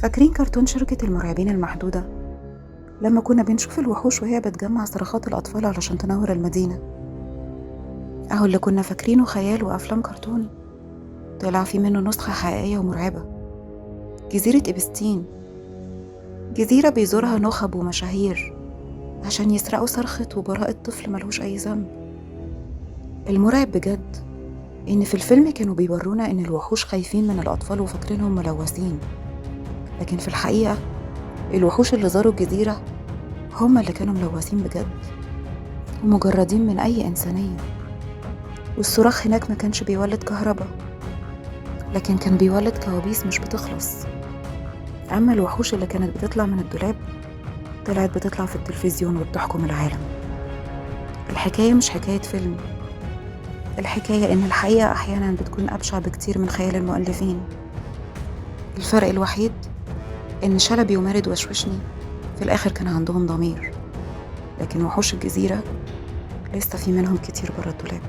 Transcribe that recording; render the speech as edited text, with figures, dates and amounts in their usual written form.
فاكرين كرتون شركة المرعبين المحدودة لما كنا بنشوف الوحوش وهي بتجمع صرخات الأطفال علشان تنور المدينة؟ أهو اللي كنا فاكرينه خيال وأفلام كرتون طلع في منه نسخة حقيقية ومرعبة. جزيرة إبستين، جزيرة بيزورها نخب ومشاهير عشان يسرقوا صرخة وبراءة طفل ملهوش أي ذنب. المرعب بجد إن في الفيلم كانوا بيورونا إن الوحوش خايفين من الأطفال وفاكرينهم ملوثين، لكن في الحقيقة الوحوش اللي زاروا الجزيرة هما اللي كانوا ملوثين بجد ومجردين من أي إنسانية. والصراخ هناك ما كانش بيولد كهرباء، لكن كان بيولد كوابيس مش بتخلص. أما الوحوش اللي كانت بتطلع من الدولاب طلعت بتطلع في التلفزيون وبتحكم العالم. الحكاية مش حكاية فيلم، الحكاية إن الحقيقة أحيانا بتكون أبشع بكتير من خيال المؤلفين. الفرق الوحيد إن شلبي ومارد وشوشني في الآخر كان عندهم ضمير، لكن وحوش الجزيرة لسه في منهم كتير برا الدولاب.